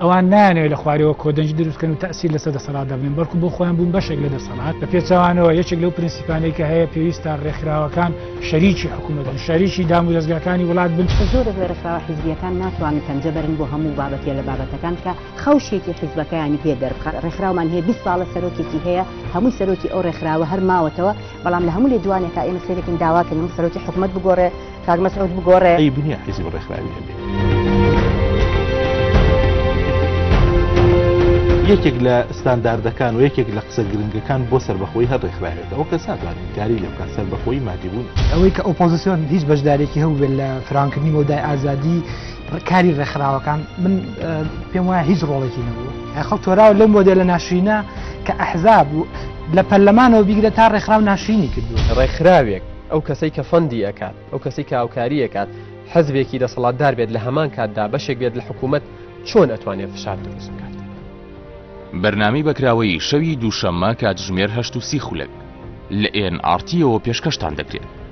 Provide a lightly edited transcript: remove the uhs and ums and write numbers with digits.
ئەوان نایانەوێت لە خوارەوە کۆدەنگی دروست بکەن و تەئسیر لەسەر دەسەڵات دابنێن، بەڵکو بۆ خۆیان بوون بەشێک لە دەسەڵات. بە پێچەوانەوە یەکێک لەو پرنسیپانەی کە هەیە پێویستە ڕێکخراوەکان شەریکی حکوومەت بن، شەریکی دامودەزگاکانی وڵات بن. زۆرێک لە ڕێکخراوە حیزبییەکان ناتوانن پەنجە بەرن بۆ هەموو بابەتێ لە بابەتەکان کە خەوشێکی حیزبەکەیانی پێ دەربخات. ڕێکخراومان هەیە 20 ساڵە سەرۆکێکی هەیە، هەمووی سەرۆکی ئەو ڕێکخراوە هەر ماوەتەوە، بەڵام لە هەموو لێدوانێکا ئێمە سەیرەکەین داواکەین سەرۆکی حکومەت بگۆڕێ، کاک مەسعود بگۆڕێ. عەیب نییە حیزب ڕێکخراوی هەبێ. یەکێک لە ستانداردەکان و یەکێک لە قسە گرنگەکان بۆ سەربەخۆیی هەر ڕێکخراوێکە، ئەو کەس ناتوانێت ئینکاری لێ بکات، سەربەخۆیی مادی بوون. ئەوەی کە ئۆپۆزیسیۆن هیچ بەشداریەکی هەبووبێت لە فراوانکردنی مەودای ئازادی کاری ڕێکخراوەکان، من پێم وایە هیچ ڕۆڵێکی نەبوو. خەڵک تۆراوە لەو مۆدێلە ناشرینە کە ئەحزاب و لە پەرلەمانەوە بیگرە تا ڕێکخراو ناشرینی کردووە. ڕێکخراوێک ئەو کەسەی کە فەندی ئەکات، ئەو کەسەی کە هاوکاری ئەکات، حزبێکی دەسەڵاتدار بێت لە هەمان کاتدا بەشێک بێت لە حکوومەت چۆن ئەتوانێت فشار دروست بکات؟ بەرنامەی بەکراوەیی شەوی دووشەممە کاتژمێر 8:30 لە ئێن ئاڕ تیەوە پێشکەشتان دەکرێت.